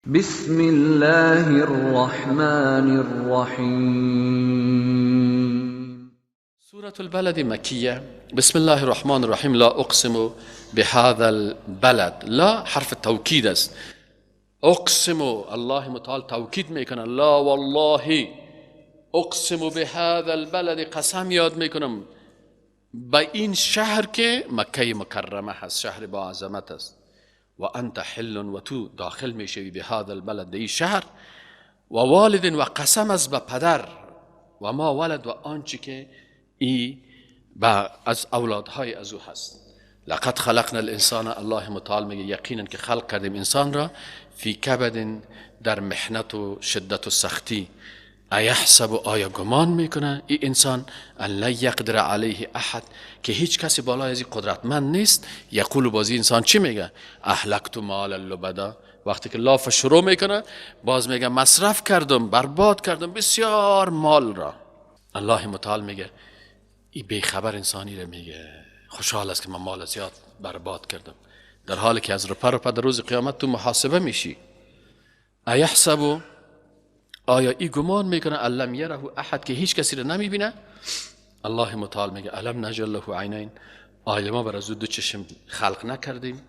بسم الله الرحمن الرحیم. سورة البلد مکیه. بسم الله الرحمن الرحیم. لا اقسم بهذا البلد. لا حرف توکید است. اقسم، الله متعال توکید میکنه. لا والله اقسم بهذا البلد، قسم یاد میکنم به این شهر که مکه مکرمه هست، شهر با عظمت است. و انت حل، و تو داخل میشوی به هذا البلد، این شهر. و والد، و قسم از به پدر، و ما ولد، و آنچه که ای با از اولادهای از او هست. لقد خلقنا الانسان، الله متعال میگه یقینا که خلق کردیم انسان را، فی کبد، در محنت و شدت و سختی. ایحسب، آیا گمان میکنه ای انسان، ان لن یقدر علیه احد، که هیچ کسی بالای از قدرتمند نیست. یقول، بازی انسان چی میگه؟ اهلکت مالا لبدا. وقتی که لاف شروع میکنه باز میگه مصرف کردم، برباد کردم بسیار مال را. الله متعال میگه ای بیخبر انسانی را میگه خوشحال است که من مال زیاد برباد کردم، در حالی که از رپه رپه در روز قیامت تو محاسبه میشی. ایحسب، آیا ای گمان میکنه، ان لم یره احد، که هیچ کسی رو نمیبینه؟ الله متعال میگه الم نجعل له عینین، آیا ما بر از او دو چشم خلق نکردیم؟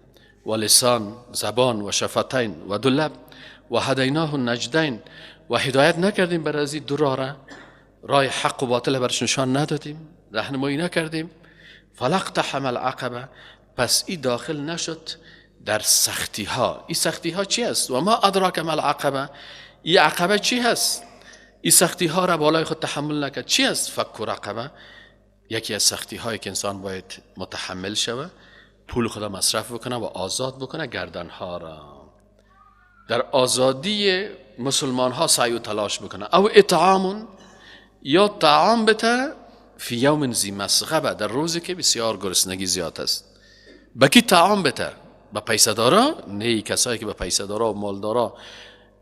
و لسان، زبان، و شفتین، و دو لب، و هدیناه النجدین، و هدایت نکردیم بر از دو راه، راه حق و باطل برش نشان ندادیم، راهنمایی نکردیم. فلقتحم العقبه، پس ای داخل نشد در سختی ها. این سختی ها چی است؟ و ما ادراک ما العقبه، این عقبه چی هست؟ این سختی ها را بالای خود تحمل نکرد. چی است فک رقبه؟ یکی از سختی هایی که انسان باید متحمل شوه، پول خدا مصرف بکنه و آزاد بکنه گردن ها را، در آزادی مسلمان ها سعی و تلاش بکنه. او اطعام، یا طعام بته، فی یوم ذی مسغبه، در روزی که بسیار گرسنگی زیاد است. به کی طعام بته؟ به پیسه دارا؟ نه، کسایی که به پیسه دارا و مالدارا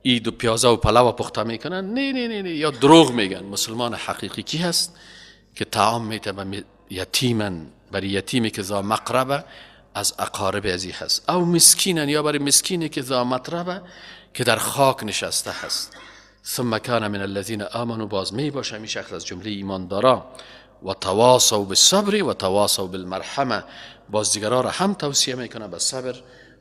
عید و پیازه و پلو پخته میکنن، نه نه نه نه، یا دروغ میگن. مسلمان حقیقی کی هست؟ که طعام میته به یتیمن، برای یتیمی که ذا مقربه، از اقارب ازی هست، او مسکینن، یا برای مسکینی که ذا متربه، که در خاک نشسته هست. ثم کان من الذین آمنوا، باز می باشه می شخص از جمله ایماندارا، و تواصوا بالصبر و تواصوا بالمرحمه، باز دیگرا را هم توصیه میکنه به صبر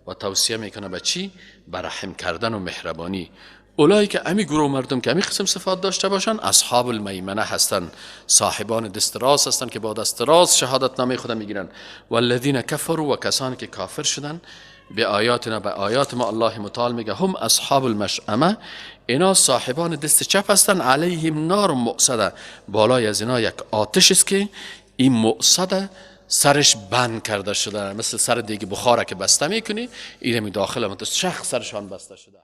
و توصیه میکنه به چی؟ به رحم کردن و مهربانی. اولایی که امی گروه مردم که امی قسم صفات داشته باشن، اصحاب المیمنه هستن، صاحبان دست راست هستن که با دست راست شهادت نامه خود میگیرن. والذین کفروا، و کسانی که کافر شدن، به آیاتنا، به آیات ما، الله متعال میگه هم اصحاب المشأمه، اینا صاحبان دست چپ هستن. علیهم نار مؤصده، بالای از اینا یک آتش است که این مؤصده، سرش بند کرده شده، مثل سر دیگه بخاره که بسته میکنی، این داخل شخص سرشان بسته شده.